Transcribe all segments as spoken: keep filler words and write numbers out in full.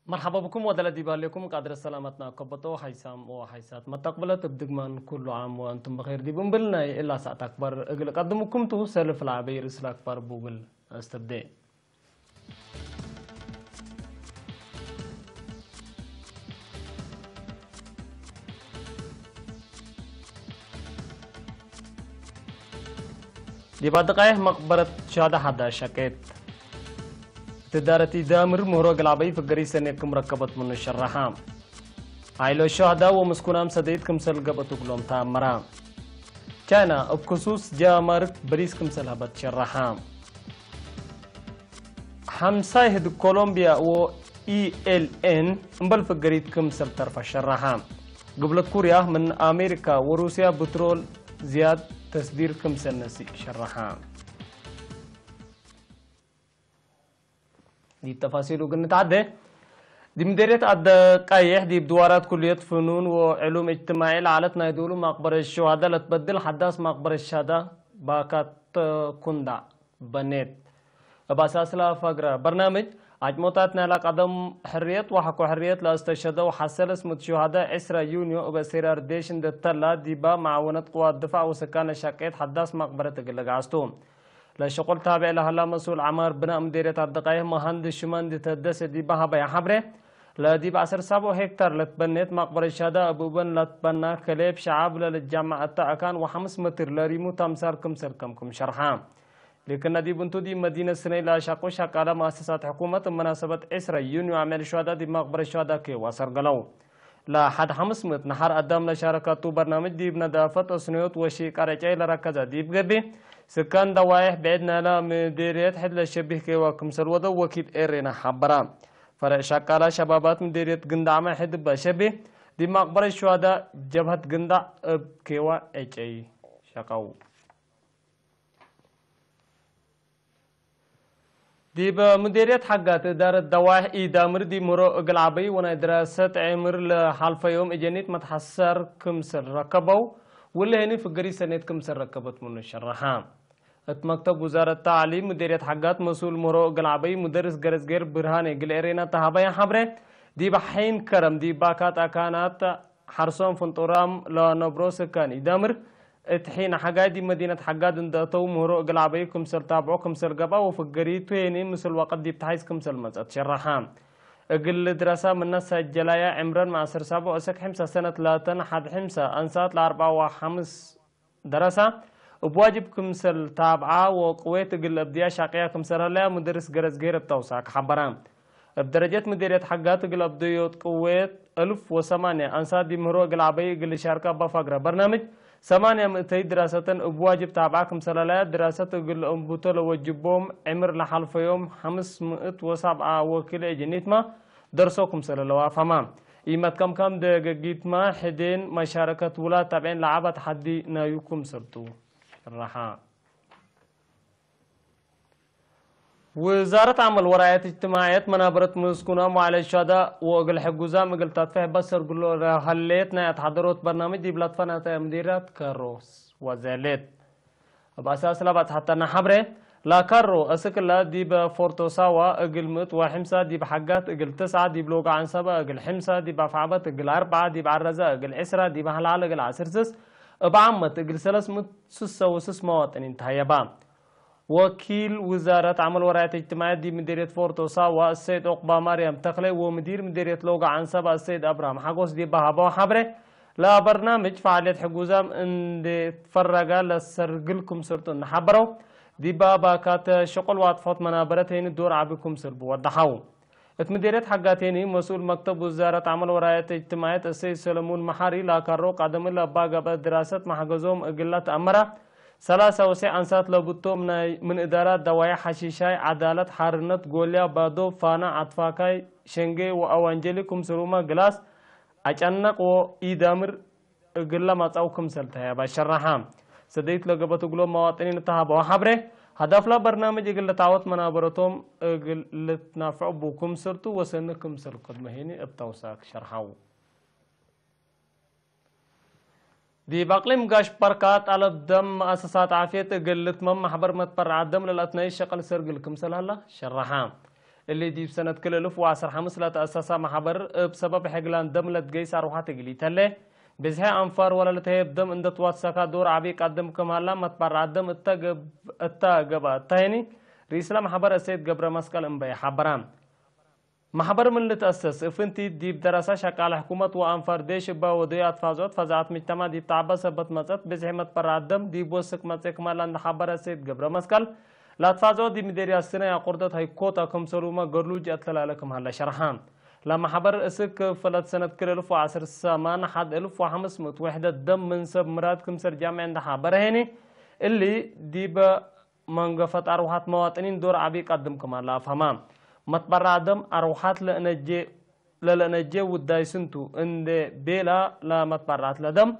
መርሐባ ብኩም ወደለ ዲብ ሀሌኩም ቃድረ ሰላመትና ከበጦ ሐይሳም ወሐይሳት መተቅብለት እብ ድግማን ኩሉ ዓም ወአንቱም ብኼር ዲብ እንብል ናይ እላ ሰዓት አክባር እግል እቀድምኩም ቱ። ሰልፍ ለዐበይ ርእስ ለአክባር ቡብል አስተብዴ። ዲብ አድቃየህ መቅበረት ሸሃዳ ሐዳሽ ሸቄት። እት እዳረት ኢዳምር ምህሮ እግል ዐበይ ፍገሪ ሰኔት ክም ረከበት ምኑ ሸረሐ። ዐይሎ ሸሃዳ ወምስኩናም ሰደይት ክምሰል ገብአት እግሎም ተአመራ። ቻይና እብ ክሱስ ጃማርክ በሊስ ክምሰል ሀበት ሸረሐ። ሐምሳይ ህድግ ኮሎምቢያ ወኢኤልኤን እምበል ፍገሪት ክምሰል ተርፈ ሸረሐ። ግብለት ኩርያ ምን አሜሪካ ወሩስያ ብትሮል ዝያድ ተስዲር ክምሰል ነስእ ሸረሐ። ዲብ ተፋሲሉ እግል ንትዐዴ፣ ዲብ ምዴርየት አደቃየሕ ዲብ ድዋራት ኩልየት ፍኑን ወዕሉም እጅትማዒ ለዐለት ናይ ዶሉ ማቅበረት ሸሃዳ ለትበድል ሐዳስ ማቅበረት ሸሃዳ ባካት ኩንዳዕ በኔት። እብ አሳስለ ፈግረ በርናምጅ አጭሞታት ናይላ ቀደም ሕርየት ወሐቆ ሕርየት ለአስተሸደው ሐሰ ለስምት ሸሃዳ ዕስራ ዩንዮ እብ አሴራር ዴሽ እንዴ ተላ ዲባ መዓወነት ቅዋት ድፋዕ ወስካን ለሻቄት ሐዳስ ማቅበረት እግል ልግዓስ ቱ። ለሸቁል ታብዕ ለሀላ መስኡል ዐማር ብናእ ምዴርየት አደቃየህ መሀንድስ ሽመንዲ ተደሰ ዲብ ሀበያ ሐብሬ፣ ለዲብ ዐሰር ሳብዕ ሄክታር ለትበኔት ማቅበረት ሸሃዳ እብ እበን ለትበና ከሌብ ሸዓብ ለልትጃመዕ እተ አካን ወሐምስ መትር ለሪሙ ተምሳል ክምሰል ከምክም ሸርሐ። ሊክነ ዲብ እንቱ ዲብ መዲነት ስነይ ለአሻቁ ሸቃለ መአሰሳት ሕኩመት እብ መናሰበት ዕስራ ዩንዮ አምዕል ሸሃዳ ዲብ ማቅበረት ሸሃዳ ኬዋ ሰርገለው። ለሐድ ሐምስ ምእት ነሐር አዳም ለሻረከቱ በርናምጅ ዲብ ነዳፈት፣ እስንዮት ወሺቃር ዕጨይ ለረከዘ ዲብ ገብእ፣ ስካን ደዋይሕ ብዕድ ናይላ ምዴርየት ሕድ ለሸቢህ ኬዋ ክምሰል ወደው ወኪል ኤሬና ሐበራ። ፈረዕ ሸቃላ ሸባባት ምዴርየት ግንዳዕመ ሕድ እበ ሸቢህ፣ ዲብ ማቅበረት ሸሃዳ ጀብሀት ግንዳዕ እብ ኬዋ ዕጨይ ሸቀው። ዲብ ምዴርየት ሐጋት እዳረት ደዋይሕ ኢዳምር ዲብ ምህሮ እግል ዐበይ ወናይ ድራሰት ዕምር ለሐልፈዮም እጀኒት መትሐሰር ክምሰል ረከበው፣ ወለ ህኒ ፍገሪ ሰኔት ክምሰል ረከበት ምኑ ሸረሐ። እት መክተብ ውዛረት ተዕሊም ምዴርየት ሐጋት መስኡል ምህሮ እግል ዐበይ ሙደርስ ገረዝጌር ብርሃኔ እግል ኤሬና ተሀበየ ሐብሬ፣ ዲብ ሐይን ከረም ዲብ ባካት አካናት ሐርሶም ፍንጡራም ለነብሮ ስካን ኢዳምር፣ እት ሒን ሐጋይ ዲብ መዲነት ሐጋት እንደ አተው ምህሮ እግል ዐበዩ ክምሰል ታብዖ ክምሰል ገብአ ወፍገሪቱ ሄኒ ምስል ወቅት ዲብ ተሐይስ ክምሰል መጽአት ሸረሐ። እግል ድረሳ ምነ ሰጀላያ ዕምረን መአሰር ሳብዕ እስክ ሕምሳ ሰነት ላተን ሐድ ሕምሳ አንሳት ለአርብዓ ወሐምስ ደረሳ እብ ዋጅብ ክምሰል ታብዓ ወቅዌት እግል ለአብድያ ሻቅያ ክምሰል ሀለያ ሙደርስ ገረዝጌር እብ ተውሳክ ሐበረ። እብ ደረጀት ምዴርየት ሐጋት እግል አብደዮት ቅዌት አልፍ ወሰማንያ አንሳት ዲብ ምህሮ እግል ዐበይ እግል ልሻርከ እበ ፈግረ በርናምጅ ሰማንያ ምእተይ ድራሰተን እብ ዋጅብ ታብዓ ክምሰል ሀለያ ድራሰት እግል ለአንቡቶ ለወጅቦም ዕምር ለሐልፈዮም ሐምስ ምእት ወሰብዓ ወክልኤ ጅኒትመ ደርሶ ክምሰል ለዋፈማ። ኢመትከምካም ደገጊትመ ሕዴን መሻረከት ውላድ ታብዔን ለዐበት ሐዲ ናዩ ክምሰል ቱ ሸረሐ። ውዛረት ዐመል ወራየት እጅትማዕየት መናበረት ምስኩናም ወዐለት ሸሃዳ ወእግል ሕጉዛም እግል ተትፈሕ በሰርግሎ ለሀሌት ናይ አትሓደሮት በርናምጅ ዲብ ለትፈነተ ምዲርያት ከሮስ ወዘሌት። እብ አሳስ ለበጽሐተነ ሐብሬ፣ ለከሮ እስክለ ዲብ ፎርቶ ሳዋ እግል ምእት ወሕምሳ፣ ዲብ ሐጋት እግል ትስዐ፣ ዲብ ሎጋ ዐንሰበ እግል ሕምሳ፣ ዲብ አፍዐበት እግል አርበዓ፣ ዲብ ዐረዘ እግል ዕስራ፣ ዲብ ሀልሃል እግል ዐስር ስስ፣ እብ ዓመት እግል ሰለስ ምእት ስሰ ወስስ መዋጥኒን ተሀየባ። ወኪል ውዛረት ዐመል ወራየት እጅትማዕየት ዲብ ምዲርየት ፎርቶ ሳዋ፣ እሰይድ ዑቅባማርያም ተክለ ወምዲር ምዲርየት ሎጋ ዐንሰበ እሰይድ አብርሃም ሐጎስ ዲብ ሀበው ሐብሬ፣ ለበርናምጅ ፈዓልየት ሕጉዛም እንዴ ትፈረገ ለሰርግል ክምሰልቱ እንዴ ሐበረው፣ ዲብ ባካት ሸቁል ወአጥፎት መናበረት ሄኒ ዶር ዐቢ ክምሰል ብወደሐው። እት ምዲርየት ሐጋቴኒ መስኡል መክተብ ውዛረት ዐመል ወራየት እጅትማዕየት እሰይድ ሰለሙን መሓሪ ላካሮ ቀደም እለ እባ ገብአት ድራሰት መሕገዞም እግለ ተአመረ ሰላሳ ወሰዕ አንሳት ለብቶም ናይ ምን እዳራት ደዋዬሕ ሐሺሻይ፣ ዐዳለት፣ ሓርነት፣ ጎልያ፣ ባዶ፣ ፋና፣ አትፋካይ፣ ሸንጌ ወአዋንጀሊ ክምስሉመ ግላስ አጨነቅ ወኢዳምር እግለ መጽአው ክምሰል ተሀየባ ሸረሐ። ሰደይት ለገብአት እግሎም መዋጥኒን እተ ሀበው ሐብሬ፣ ሀዳፍላ በርናምጅ እግል ልትዐወት መናበረቶም እግል ልትናፈዕ ቡ ክምሰልቱ ወሰኒ ክምሰል ከድመ ሄኒ እብ ተውሳክ ሸርሐው። ዲብ አቅሊም ጋሽ ባርካ ጣለብ ደም መአሰሳት ዓፍየት እግል ልትመም ማሕበር መትበርዐ ደም ለልአትናይ ሸቅል ሰርግል ክምሰል ሀላ ሸረሐ። እሊ ዲብ ሰነት ክል እልፍ ወዐስር ሐምስ ለተአሰሰ መሐበር፣ እብ ሰበብ ሕግላን ደም ለትገይስ አርወሐት እግል ኢተሌ፣ ብዝሒ አንፋር ወለልትሀየብ ደም እንደ ትዋትሰካ ዶር ዐቢ ቀድም ክም ሀላ መትበረዐት ደም እተ ገብ-፣ እተ ገብአ እተ ህኒ፣ ርኢስለ መሐበር እሴት ገብረ መስቀል እምበየ ሐበረ። መሐበር ምን ልትአሰስ፣ እፍንቲ ዲብ ደረሰ ሸቃለ ሕኩመት ወአንፋር ዴሽ እበ ወደዩ አትፋዝዖት ፈዛዐት ምጅተማዕ ዲብ ተዐበ ሰበት መጸት፣ ብዝሒ መትበረዐት ደም ዲብ ወስክ መጽእ ክም ሀላ እንደ ሐበረ እሴት ገብረ መስቀል፣ ለአትፋዝዖት ዲብ ምዴርያት ስነ አቁርደት ሀይኮታ ክምሰሉመ ገድሉ ጀአት ለላለ ክም ሀለ ሸርሐ። ለመሐበር እስክ ክፈለት ሰነት ክል እልፍ ወዐስር ሰማን ሐድ እልፍ ወሐምስ ምእት ወሕደት ደም ምን ሰብ ምራድ ክምሰል ጃምዕ እንደ ሐበረ ሄኒ፣ እሊ ዲበ መንገፈት አርወሐት መዋጥኒን ዶር ዐቢ ቀድም ክም ሀለ አፍሀማ። መትበረዐት ደም አርወሐት ለእነጄ ለለነጄ ውዳይ ስንቱ እንዴ ቤላ ለመትበረዐት ለደም፣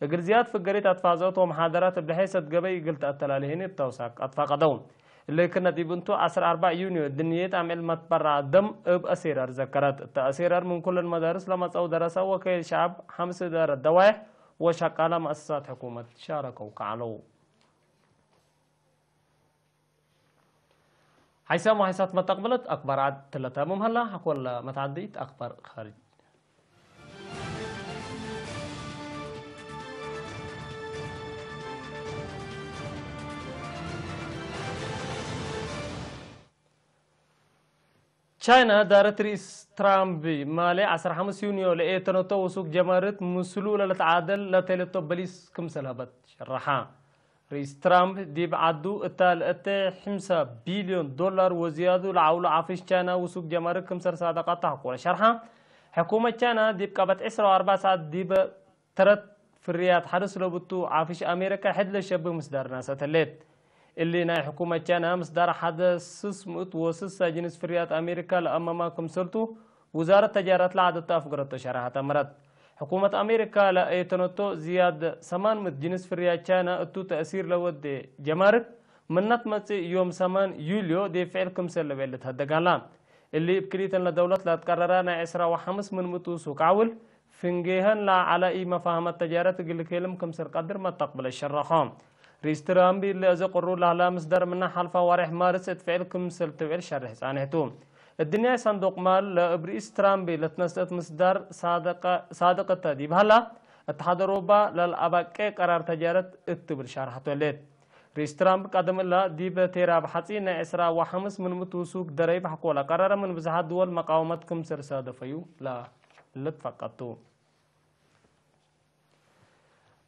እግል ዝያድ ፍገሪት አትፋዝዖት ወመሓደራት እብ ለሐይሰት ገበይ እግል ተአተላሌ ህኒ እብ ተውሳክ አትፋቀደው። እሊ ክነ ዲብ እንቱ ዐስር አርበዕ ዩንዮ ድንየት አምዕል መትበረዐት ደም እብ አሴረር ዘከረት። እተ አሴረር ምን ኩለን መዳርስ ለመጸው ደረሰ ወከይል ሸዐብ፣ ሐምስ እዳረት ደዋይሕ ወሸቃላ መአሰሳት ሕኩመት ሻረከው ከዐለው። ሐይሳም ወሐይሳት መተቅብለት አክባር ዐድ ትለተምም ሀላ፣ ሐቆለ መትዐደይት አክባር ካርጅ። ቻይና ዳረት ርኢስ ትራምፕ ማሌ ዐስር ሐምስ ዩንዮ ለኤተነቶ ውሱክ ጀማርት ምስሉ ለልትዓደል ለተሌቶ በሊስ ክምሰል ሀበት ሸረሐ። ርኢስ ትራምፕ ዲብ ዐዱ እታ ለእተ ሐምሳ ቢልዮን ዶላር ወዝያዱ ለዐውሉ ዐፍሽ ቻይና ውሱክ ጀማርክ ክምሰል ሳደቀት ተሐቆለ ሸርሐ። ሕኩመት ቻይና ዲብ ቀበት ዐስራ ወአርበዕ ሰዓት ዲበ ተረት ፍርያት ሐርስ ለብቱ ዐፍሽ አሜሪካ ሕድ ለሸብህ ምስዳር ናሰት ህሌት። እሊ ናይ ሕኩመት ቻይና ምስዳር ሐደ ስስ ምእት ወስሳ ጅንስ ፍርያት አሜሪካ ለአመማ ክምሰልቱ ውዛረት ተጃረት ለዐደተ አፍገረቶ ሸርሐት አመረት። ሕኩመት አሜሪካ ለአየተነቶ ዝያድ ሰማን ምእት ጅንስ ፍርያት ቻይና እቱ ተእሲር ለወዴ ጀማርክ ምናት መጽእ ዮም ሰማን ዩልዮ ዴፍዕል ክምሰል ለቤል ልትሀደግ ሀላ። እሊ እብ ክልኢተን ለደውለት ለአትቀረረ ናይ ዕስራ ወሐምስ ምን ምእት ውሱክ ዐውል ፍንጌሀን ለዐለ ኢመፋህመት ተጃረት እግል ልኬልም ክምሰል ቀድር መተቅብለ ሸረሖ። ርኢስ ትራምፕ ለእዘ ቅሩር ለህላ ምስደር ምነ ሐልፈ ወሬሕ ማርስ እት ፍዕል ክምሰል ትውዕል ሸርሕ ጻንሕ ቱ። እድንያይ ሰንዱቅ ማል ለእብ ርኢስ ትራምፕ ለትነስአት ምስዳር ሳድቅ፣ ሳድቅ እተ ዲብ ሀላ፣ እት ሐደሮባ ለልአበቄ ቀራር ተጃረት እት ትብል ሻርሐት ወሌት። ርኢስ ትራምፕ ቀደም እላ ዲብ ቴራብ ሐጺን ናይ ዕስራ ወሐምስ ምን ምእት ውሱክ ደረይብ ሐቆለ ቀረረ ምን ብዝሓት ድወል መቃወመት ክምሰል ሳደፈዩ ለልትፈቀድ ቱ።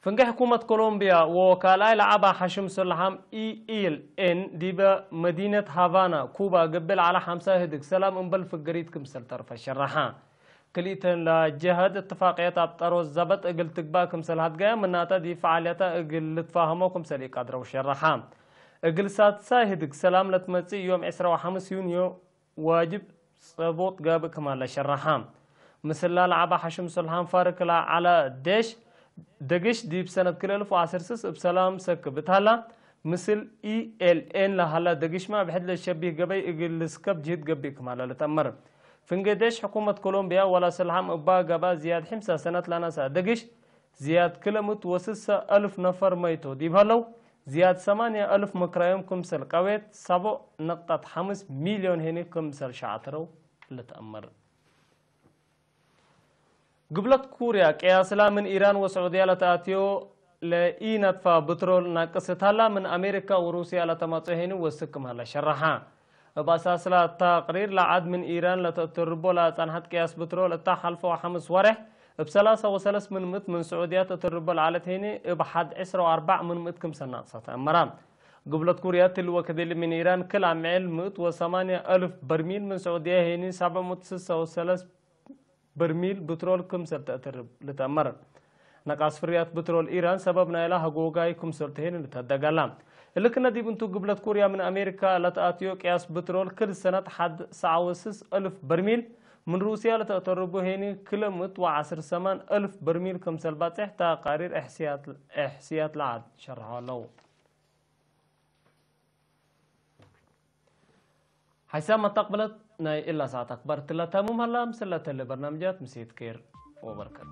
ፍንጌ ሕኩመት ኮሎምቢያ ወወካልአይ ለዐባ ሐሽም ሰልሓም ኢ ኤል ኤን ዲበ መዲነት ሃቫና፣ ኩባ፣ ገብእ ለዐለ ሐምሳ ህድግ ሰላም እምበል ፍገሪት ክምሰል ተርፈ ሸረሐ። ክልኢተን ለጀሀት እትፋቅየት አብጠሮት ዘበጥ እግል ትግባእ ክምሰል ሀድገየ፣ ምናተ ዲብ ፈዓልየተ እግል ልትፋሀሞ ክምሰል ኢቀድረው ሸረሐ። እግል ሳድሳይ ህድግ ሰላም ለትመጽእ ዮም ዕስራ ወሐምስ ዩንዮ ዋጅብ ጸቦት ጋብእ ክማለ ሸረሐ። ምስላ ለዐበ ሐሽም ሶልሓን ፋርክ ለዐለ ዴሽ ደግሽ ዲብ ሰነት ክልኤ እልፍ ወዐስር ስስ እብ ሰላም ሰክብ እት ሀላ፣ ምስል ኢ ኤል ኤን ለሀላ ደግሽመ እብ ሕድ ለሸቢህ ገበይ እግል ልስከብ ጅህድ ገብእ ክማለ ልትአመር። ፍንጌ ዴሽ ሕኩመት ኮሎምቢያ ወለ ሶልሓም እባ ገብአ ዝያድ ሕምሳ ሰነት ለነስአ ደግሽ ዝያድ ክልኤ ምእት ወስሳ አልፍ ነፈር መይቶ ዲብ ሀለው፣ ዝያድ ሰማንያ አልፍ ምክራዮም ክምሰል ቀዌት፣ ሰቦዕ ነቅጠት ሐምስ ሚልዮን ሄኒ ክምሰል ሸዐትረው ልትአመር። ግብለት ኩርያ ቅያስላ ምን ኢራን ወስዑድያ ለተአትዮ ለኢነጥፋ ብትሮል ናቅስ እት ሀላ፣ ምን አሜሪካ ወሩስያ ለተመጽኦ ሄኒ ወስክ ክም ሀለ ሸረሐ። እብ አሳስላ ተቅሪር ለዐድ ምን ኢራን ለተአተርቦ ለአጸንሐት ቅያስ ብትሮል እታ ሐልፈው ሐምስ ወሬሕ እብ ሰላሳ ወሰለስ ምን ምእት ምን ስዑድያ ተአተርቦ ለዐለት ሄኒ እብ ሐድ ዕስራ ወአርበዕ ምን ምእት ክምሰል ናቅሰት አመራ። ግብለት ኩርያ ትል ወክድል ምን ኢራን ክል አምዕል ምእት ወሰማንያ አልፍ በርሚል ምን ስዑድያ ሄኒ ሰብዕ ምእት ስሳ ወሰለስ በርሚል ብትሮል ክምሰል ተአተርብ ልትአመር። ነቃስ ፍርያት ብትሮል ኢራን ሰበብ ናይላ ሀጎጋይ ክምሰል ተሄን ልትሀደግ ዐላ። እሊ ክነ ዲብ እንቱ፣ ግብለት ኩርያ ምን አሜሪካ ለተአትዮ ቅያስ ብትሮል ክል ሰነት ሐድ ሰዓ ወስስ አልፍ በርሚል፣ ምን ሩስያ ለተአተርቡ ሄኒ ክልኤ ምእት ወዐስር ሰማን አልፍ በርሚል ክምሰል ባጽሕ ተቃሪር እሕስያት፣ እሕስያት ለዐድ ሸርሖ ዐለው። ሐይሳም መተቅብለት ናይ እላ ሰዓት አክበር ትለ ተሙም ሀላ። ምስለ ተለ በርናምጃት ምሴት ኬር ወበርከት።